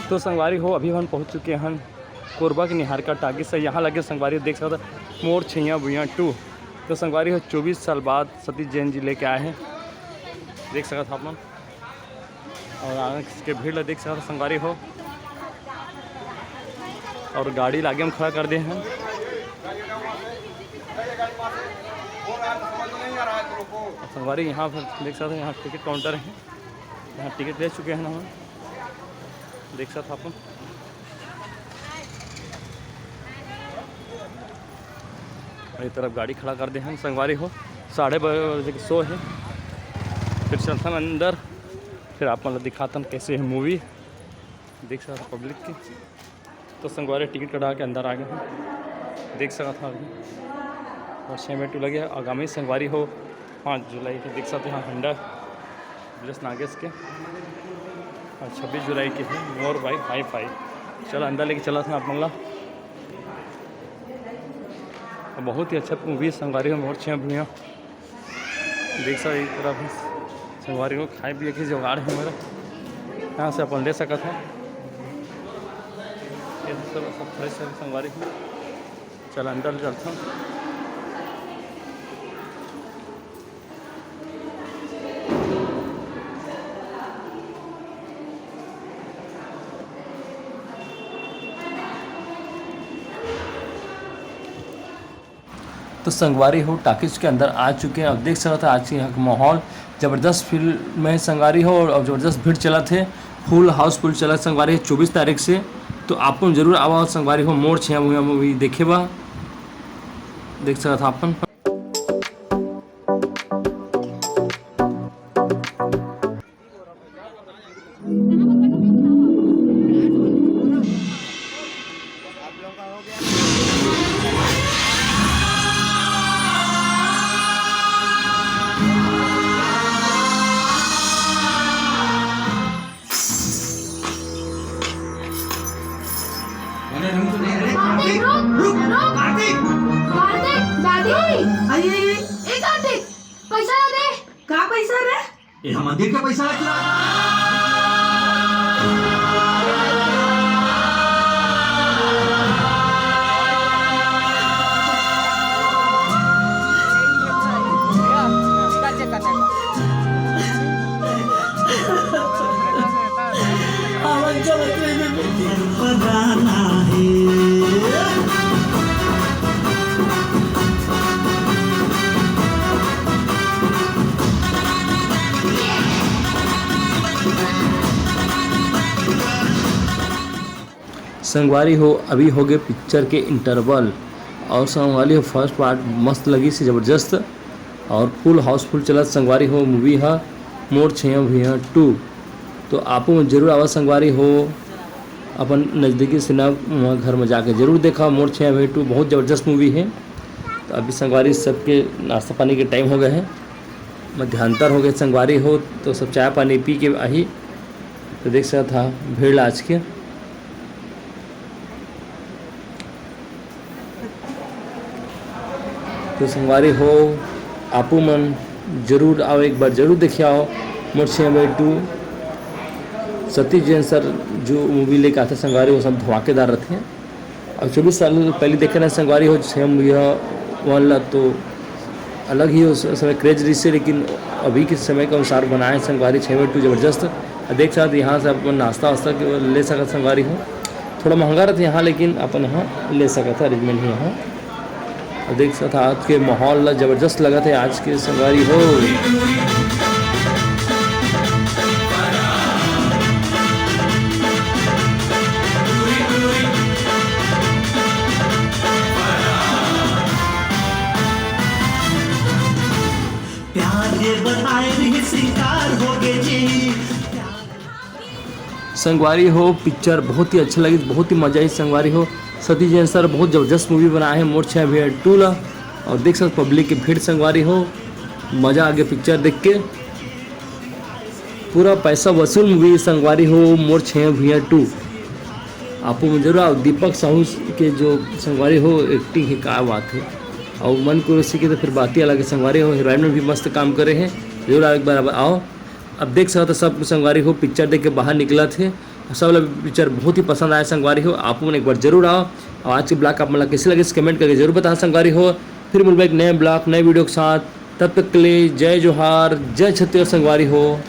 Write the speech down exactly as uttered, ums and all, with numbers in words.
तो संगवारी हो, अभी हम पहुंच चुके हन कोरबा के निहारिका टाकीज से। यहाँ लगे संगवारी हो, देख सकत हो, मोर छइयां भुइयां टू। तो संगवारी हो, चौबीस साल बाद सतीश जैन जी लेके आए हैं, देख सकत हो आप मन। और आगे के भीड़ ला देख सकत हो संगवारी हो, और गाड़ी ला आगे में खड़ा कर दे हैं। और संगवारी, यहाँ पर देख सकत हो, यहाँ टिकट काउंटर है, यहाँ टिकट ले चुके हैं ना हम, देख सकत हो आप। और ये तरफ गाड़ी खड़ा कर दे हैं संगवारी हो, साढ़े बारह बजे के शो है। फिर चलथन अंदर, फिर आप मन ला दिखाथन कैसे है मूवी, देख सकत हो पब्लिक की। तो संगवारी टिकट कटा के अंदर आ गए हैं, देख सकत हो अभी। और छः मिनट लगे हैं। आगामी संगवारी हो पाँच जुलाई के, देख सकत हो यहाँ हंडा ब्रिजेश नागेश के, और छब्बीस जुलाई के है मोर भाई हाई फाई। चलो अंदर लेके चलत हन आप मन ला। बहुत ही अच्छा मूवी है संगवारी हो, मोर छइयां भुइयां। देख सकत हो एक तरफ संगवारी हो, खाए पिए के जुगाड़ है मेरा, यहाँ से अपन ले सकत हो। ये सब, सब फ्रेश है संगवारी हो। चल अंदर चलथन। तो संगवारी हो, टाकीज के अंदर आ चुके हैं। अब देख सकत हो आज के यहाँ के माहौल, जबरदस्त फिल्म है संगवारी हो, और जबरदस्त भीड़ चलत है, फुल हाउसफुल चलत संगवारी हो चौबीस तारीख से। तो आप मन जरूर आवा संगवारी हो, मोर छइयां भुइयां मूवी देखे बा। देख सकत हो आप मन। कार्तिक, रुक, रुक, रुक। कार्तिक, दादी। आई, आई, आई। ए कार्तिक, पैसा ला दे। का पैसा रे? ये हम मंदिर का पैसा ला चुरा। संगवारी हो, अभी हो गए पिक्चर के इंटरवल। और संगवारी हो, फर्स्ट पार्ट मस्त लगिस हे, जबरदस्त। और फुल हाउसफुल चलत संगवारी हो मूवी ह मोर छइयां भुइयां टू। तो आपो मन जरूर आवा संगवारी हो, अपन नजदीकी सिनेमा घर में जाके जरूर देखा। मोर छइयां भुइयां टू बहुत जबरदस्त मूवी हे। तो अभी संगवारी सबके नाश्ता पानी के टाइम हो गए हे, मध्यांतर हो गए संगवारी हो, तो सब चाय पानी पी के आही। तो देख सकत हा भीड़ आज के। तो संगवारी हो, आपू मन जरूर आओ, एक बार जरूर देखे आओ मोर छइयां भुइयां टू। सतीश जैन सर जो मूवी लेके आथे संगवारी, वो सब धमाकेदार रथे। अब चौबीस साल पहले देखे ना संगवारी हो, छइयां भुइयां वन ला तो अलग ही उस समय क्रेज रहिस हे, लेकिन अभी के समय के अनुसार बनाए संगवारी छइयां भुइयां टू जबरदस्त। अब देख सकत यहाँ से अपन नाश्ता वास्ता के ले सकत संगवारी हो। थोड़ा महंगा रहिथे यहाँ, लेकिन अपन यहाँ ले सकत हे, अरेंजमेंट हे यहाँ। अब देख सकत हा, आज के माहौल ला जबरदस्त लगत हे आज के संगवारी हो। प्यार ये बताए नहीं स्वीकार हो गए जी। संगवारी हो, पिक्चर बहुत ही अच्छा लगिस, बहुत ही मजा आइस संगवारी हो। सतीश जैन सर बहुत जबरदस्त मूवी बनाए हे मोर छइयां भुइयां टू ला। और देख सकत पब्लिक के भीड़ संगवारी हो, मजा आ गया पिक्चर देख के। पूरा पैसा वसूल मूवी संगवारी हो मोर छइयां भुइयां टू। आपू मन जरूर आओ। दीपक साहू के जो संगवारी हो एक्टिंग हे, का बात हे। और मन कुरैशी के तो फिर बात ही अलग हे संगवारी हो, हीरोइन में भी मस्त काम करे हे। जरूर आओ, एक बार अब आओ। अब देख सकत हो सब संगवारी हो पिक्चर देख के बाहर निकलत हे। सब ला पिक्चर बहुत ही पसंद आया संगवारी हो, आप मन एक बार जरूर आओ। और आज के ब्लॉग आप मन ला कैसे लगे, कमेंट करके जरूर बताओ संगवारी हो। फिर मिलबे एक नए ब्लॉग, नए वीडियो के साथ। तब तक के लिए जय जोहार, जय छत्तीसगढ़ संगवारी हो।